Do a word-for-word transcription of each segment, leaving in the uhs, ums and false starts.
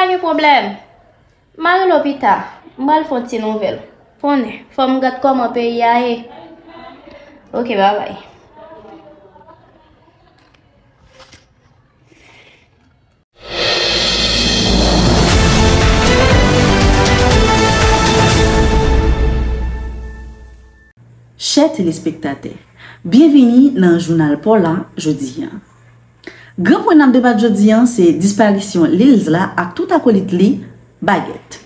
Pa gen pwoblèm. M a rele w pita. M pral fè yon ti nouvèl. Konnen, fò m gad kòman peyi a ye. Oke, babay. Chè telespektatè, byenvini nan jounal pa w la jodi a. Gran pwen n ap debat jodi a se disparisyon Lil Zla ak tout akolit li, Bagèt.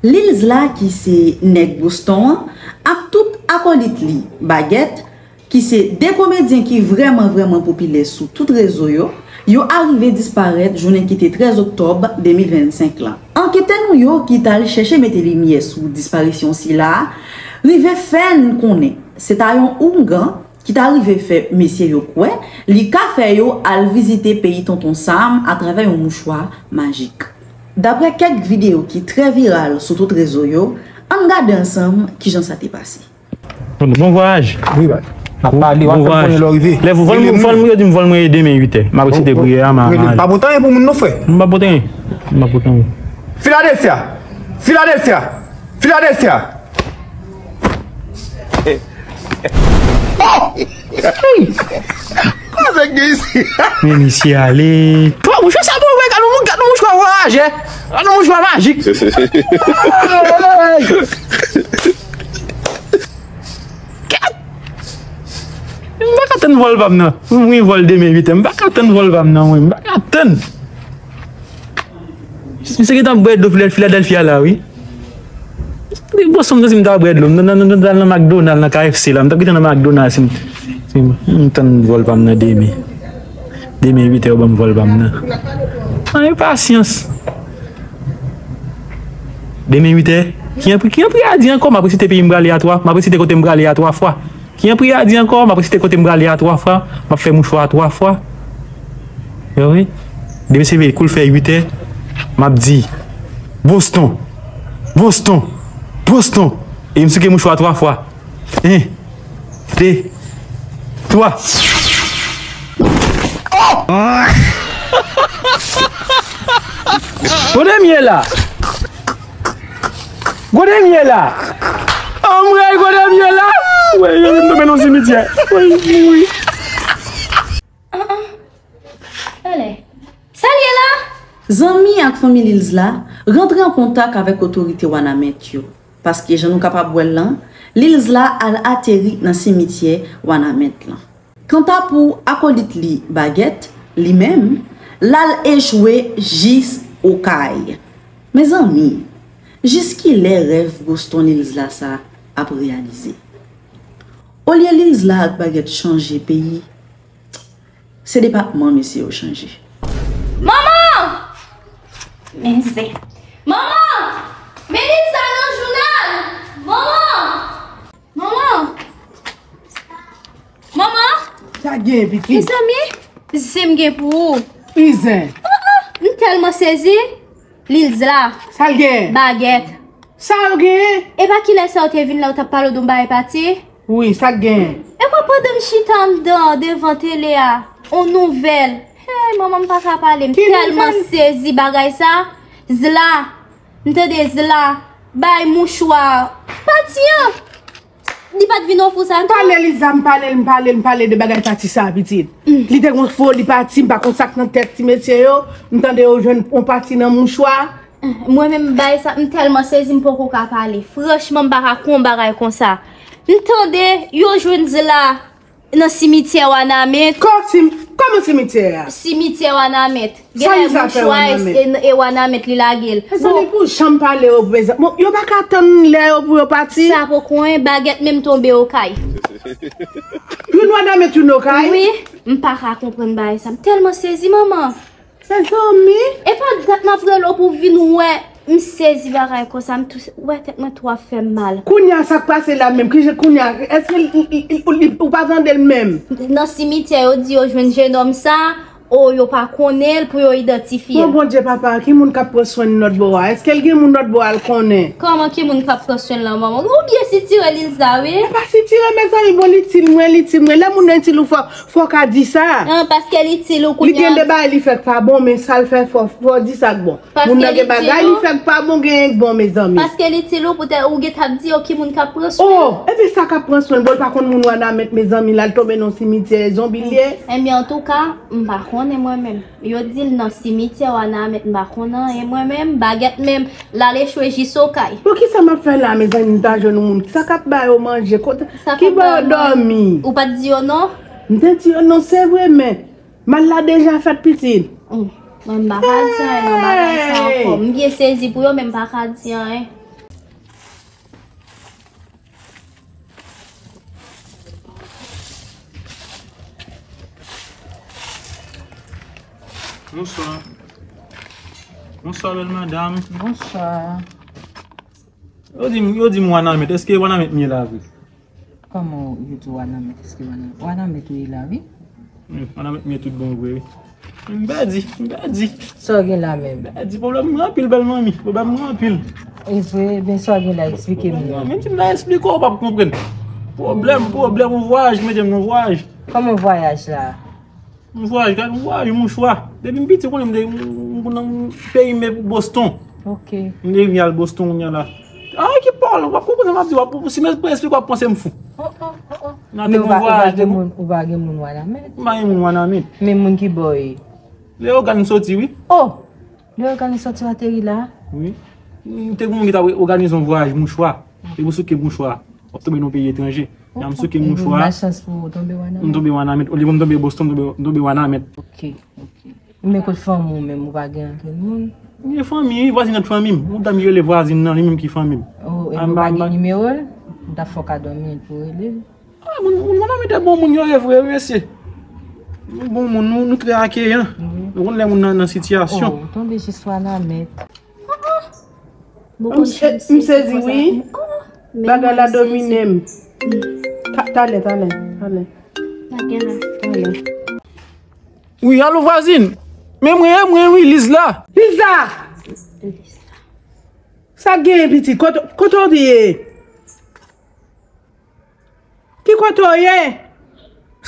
Lil Zla ki se nèg Boston an ak tout akolit li, Bagèt, ki se de komedyen ki vrèman, vrèman popilè sou tout rezo yo, yo arive disparèt jounen ki te trèz oktòb de mil vennsenk lan. Anketè nou yo ki t al chèche mete limyè sou disparisyon sila a rive fè n konnen se ta yon oungan ki ta rive fè mesye yo kwè li ka fè yo al vizite peyi Tonton Sam atravè yon mouchwa majik. Daprè kèk videyo ki trè viral sou tout rezo yo, ann gade ansanm kijan sa te pase. Bon, bon vwayaj. Wi, bay. N ap pale, w ap fè m konnen lè w rive. Lè vòl mwen, vòl mwen, yo di m vòl mwen e demen uit è. M ap resite priyè a, m a. Pa pote anyen pou moun non, frè. M pa pote anyen. M pa pote anyen. Philadelphia! Philadelphia! Philadelphia! Kòman gen isi? Men misye ale. Twa mouchwa sa bon, men gad nou, gad nou mouchwa vwayaje. Gad nou mouchwa majik. M pa ka tann vòl pa m nan. Mwen vòl demen uit è. M pa ka tann vòl pa m nan, mwen. M pa ka tann. Misye gentan bwè dlo Filad-, Filadèlfi a la, wi. Boston, m santi m ta bwè dlo. M nan, nan, nan, nan, nan McDonald, nan K F C la. M t ap gentan nan McDonald si m, si m, m tann vòl pa m nan demen. Demen uit è, yo ban m vòl pa m nan. An, gen pasyans. Demen uit è. Ki anpri, ki anpri a di ankò, m ap resite peyi m prale a twa, m ap resite kote m prale a twa fwa. Ki anpri a di ankò, m ap resite kote m prale a twa fwa, m ap fè mouchwa a twa fwa. Yo, wi. Depi se veye kou l fè uit è, m ap di, Boston, Boston, Boston. E m souke mouchwa a twa fwa. En, de, twa. Kote m ye la? Kote m ye la? Anmwey, kote m ye la? Wey, yo vin tonbe nan simityè. Wey, m mouri. An, an. Alè. Sa l ye la? Zanmi ak fanmi Lil Zla rantre an kontak avèk otorite Wanament yo, paske jan nou kapab wè l lan, Lil Zla al ateri nan simityè Wanament lan. Kanta pou akolit li Bagèt, li menm, l al echwe jis Okay. Mezanmi, jis kilè rèv Boston Lil Zla sa ap reyalize? Olye Lil Zla ak Bagèt chanje peyi, se depatman mesye yo chanje. Manman! Men zen. Manman! Men Lil Zla nan jounal! Manman! Manman! Manman! Sa gen, pitit? Mezanmi, zen m gen pou ou. Izen. Ah, ah, m tèlman sezi. Lil Zla. Sa l gen? Bagèt. Sa yo gen? E pa kilè sa yo te vin la, yo t ap pale w de yon bagay pati? Wi, sa k gen? E pa pandan m chita anndan, devan tele a, on nouvèl. Hey, manman, m pa ka pale, m tèlman sezi bagay sa. Zla, m tande Zla bay mouchwa pati an. Li pa t vin ofri w sa tou? M pale Lil Zla, m pale l, m pale l, m pale de bagay pati sa, pitit. Li te gon foli pati, m pa konn sa k nan tèt ti mesye yo. M tande yo jwenn on pati nan mouchwa. Mwen menm, bagay sa, m tèlman sezi, m poko ka pale. Franchman, m pa ka kwè yon bagay konsa. M tande yo jwenn Zla nan simityè Wanament. Kò sim-, kòman simityè a? Simityè Wanament. Genlè mouchwa e, e Wanament li lage l. Mezanmi, pou jan m pale yo prezan, bon, yo pa ka tann lè yo pou yo pati. Sa poko, en, Bagèt menm tonbe Okay. Youn Wanament, youn Okay? Wi, m pa ka konprann bagay sa. M tèlman sezi, manman. Mezanmi. E pa dat m ap rele w pou w vin wè. M sezi bagay konsa, m tou, wè tèt mwen tou ap fè m mal. Kounye a, sa k pase la menm? Ki jan kounye a? Èske l, l, l, l, ou pa tande l menm? Nan simityè, yo di yo jwenn jennonm sa, O, yo pa konnen l pou yo idantifye l. Bon, Bondye papa, ki moun k ap pran swen l lòt bò a? Èske l gen moun lòt bò a l konnen? Kòman ki moun k ap pran swen l lan, manman? Ou byen sitire Lilza, wi. E pa sitire, mezanmi, bon, l itil mwen, l itil mwen. Lè moun nan itil ou, fò, fò w ka di sa. An, paske l itil ou kounye a. Li gen de bagay li fè k pa bon, men sa l fè, fò, fò w di sa k bon. Moun nan gen bagay li fè k pa bon, gen k bon, mezanmi. Paske l itil ou, poutèt ou gentan ap di yo ki moun k ap pran swen l. Oh, epi sa k ap pran swen l, bon, l pa konn moun Wanament, mezanmi, l al tonbe nan simityè, zonbi l ye. Enben, antouka, m pa konnen mwen menm. Yo di l nan simityè Wanament, m pa konn anyen mwen menm, bagèt menm, l al echwe jis Okay. Poukisa m ap fè la, mezanmi, m ta jwenn yon moun? Sa k ap ba yo manje? Kote, ki bò yo dòmi? Ou pa t di yo non? M te di yo non, se vre, men mal la deja fèt, pitit. Hmm. Mwen, m pa ka di anyen nan bagay sa ankò. M byen sezi pou yo, men m pa ka di anyen. Bonswa. Bonswa, bèl madanm. Bonswa. Yo di m, yo di m Wanament. Èske Wanament m ye la vre? Kòman yo di w Wanament? Èske Wanament, Wanament ou ye la, wi? Wi, Wanament m ye tout bon vre, wi. M pèdi, m pèdi. Sa w gen la menm? M pèdi, pwoblèm mwen anpil, bèl manmi. Pwoblèm mwen anpil. E vre, men sa w gen la, eksplike m non. Menm si m ta eksplike w, w p ap konprann. Pwoblèm, pwoblèm, yon vwayaj, mete m nan vwayaj. Kòman vwayaj la? Yon vwayaj, gade yon vwayaj, yon mouchwa. Depi m piti, w konnen m te, m, m, m, peyi m e Boston. Ok. M te vin al Boston kounye a la. Ay, ki pawòl, w ap konprann sa m ap di w, w ap, si m esplike w ap panse m fou. Oh, oh, oh, oh. Nan te gon vwayaj de moun. Ou pa gen moun Wanament? M pa gen moun Wanament. Men moun ki bò w ye? Leyogàn m soti, wi. Oh! Leyogàn ou soti w ateri la? Wi. M te gon moun ki t ap òganize yon vwayaj mouchwa. Epi w souke mouchwa, w ap tonbe nan yon peyi etranje. Jan m souke mouchwa. Malchans pou ou tonbe Wanament. M tonbe Wanament. Olye pou m tonbe Boston, m tonbe, m tonbe Wanament. Ok, ok. Men kot fanmi w menm, ou pa gen ankenn moun? M gen fanmi, wi, vwazin nan fanmi m. Yon dam ki rele vwazin nan, li menm ki fanmi m. Oh, epi ou pa gen nimewo l? M ta fè w kado yon minit pou w rele l. Ah, moun, moun Wanament e bon moun yo ye vre, wi, mesye. Nou bon moun, nou, nou trè akeyan. Wi. Nou konn lè moun nan, nan sitiyasyon. Oh, ou tonbe jis Wanament. M se-, m sezi, wi. Bagay la domine m. Ta-, talè, talè, talè. Talè. Wi, alo, vwazin. Men mwen, mwen, wi, Lilza. Lilza! Sa k genyen, pitit? Kote, kote w te ye? Ki kote w ye?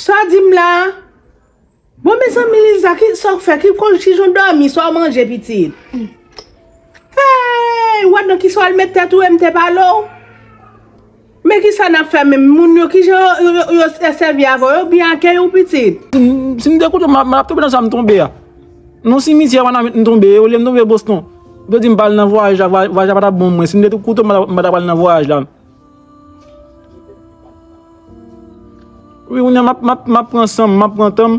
Sa w di m la? Bon, mezanmi, Lilza, ki sa w fè? Ki, ki jan w dòmi? Sa w manje, pitit? Hey, w wè nan kisa w al met tèt ou e m te pale w? Men kisa n ap fè menm? Moun yo, kijan yo, yo, yo, yo sèvi avè w? Yo byen akèy ou, pitit? Si m, si m te koute w, m, m ap tonbe nan sa m tonbe a. Nan simityè Wanament m tonbe, olye m tonbe Boston. Yo di m pa al nan vwayaj la, vwa-, vwayaj la pa t ap bon mwen. Si m te koute w, m pa t ap, m pa t ap al nan vwayaj la. Wi, kounye a m ap, m ap, m ap pran san m, m ap pran tan m.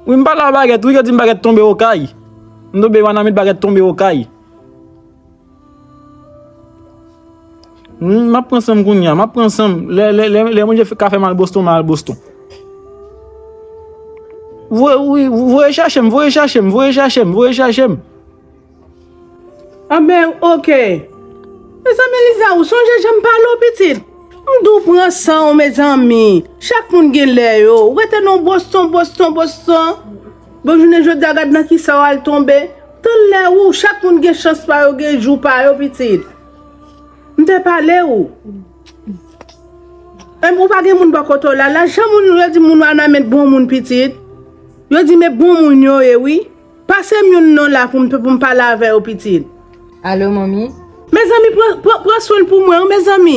Wi, m pale a Bagèt, wi, yo di m Bagèt tonbe Okay. M tonbe Wanament, Bagèt tonbe Okay. Wi, m ap pran san m kounye a, m ap pran san m. Lè, lè, lè, lè Bondye fè, ka fè m al Boston, m a al Boston. Voye, wi, voye chache m, voye chache m, voye chache m, voye chache m. Anben, oke. Mezanmi, Lilza, ou sonje jan m pale w, pitit? M di w pran san w, mezanmi. Chak moun gen lè yo. Ou rete nan Boston, Boston, Boston. Bon, jounen jodi a, gad nan kisa w al tonbe. Tann lè ou, chak moun gen chans pa yo, gen jou pa yo, pitit. M te pale w. Enben, ou pa gen moun bò kote w la. La, jan moun yo di moun Wanament bon moun, pitit. Yo di men bon moun yo ye, wi. Pase m youn non la pou m, pou m pale avè yo, pitit. Alo, manmi? Mezanmi, pran, pran, pran swen l pou mwen, wi, mezanmi.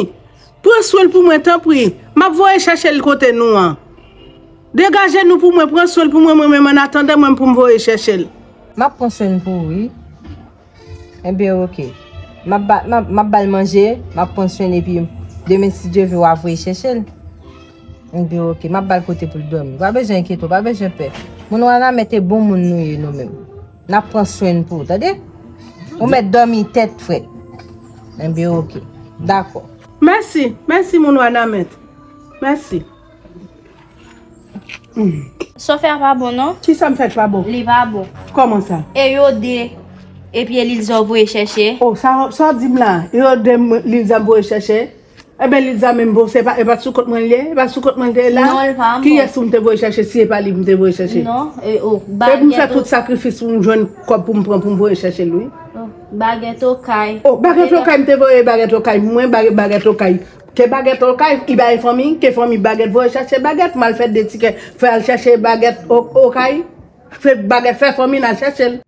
Pran swen l pou mwen, tanpri. M ap voye chèche l kote nou an. Degaje nou pou mwen, pran swen l pou mwen, mwen menm, annatandan mwen pou m voye chèche l. M ap pran swen l pou ou, wi. Enben, oke. M ap ba, m ap, m ap ba l manje, m ap pran swen l, epi demen, si Dye vle, w a voye chèche l. Enben, oke. M ap ba l kote pou l dòmi. Pa bezwen enkyete w, pa bezwen pè. Moun Wanament e bon moun nou ye, nou menm. N ap pran swen n pou ou, tande? Ou mèt dòmi tèt frèt. Enben, oke. Dakò. Mèsi, mèsi, moun Wanament. Mèsi. Sa w fè a pa bon, non. Kisa m fè k pa bon? Li pa bon. Kòman sa? E yo de, epi e Lilza w voye chèche. O, sa, sa w di m la? Yo de m, Lilza m voye chèche? Ebyen, Lilza menm, bon, se pa, e pa sou kont mwen li ye, e pa sou kont mwen li te la. Non, li pa an Kiyès pou m te voye chèche si e pa li m te voye chèche? Non, e o, E pou m fè bagèt tout sakrifis pou m jwenn kòb pou m pran pou m voye chèche l, wi. o, bagèt okay. Oh, bagèt okay, m te voye bagèt okay, mwen, bagèt, bagèt okay. Ke bagèt okay, li bay fanmi, ke fanmi bagèt voye chèche bagèt, m al fè de tikè, fè al chèche bagèt o- okay, fè bagèt, fè fanmi n al chèche l.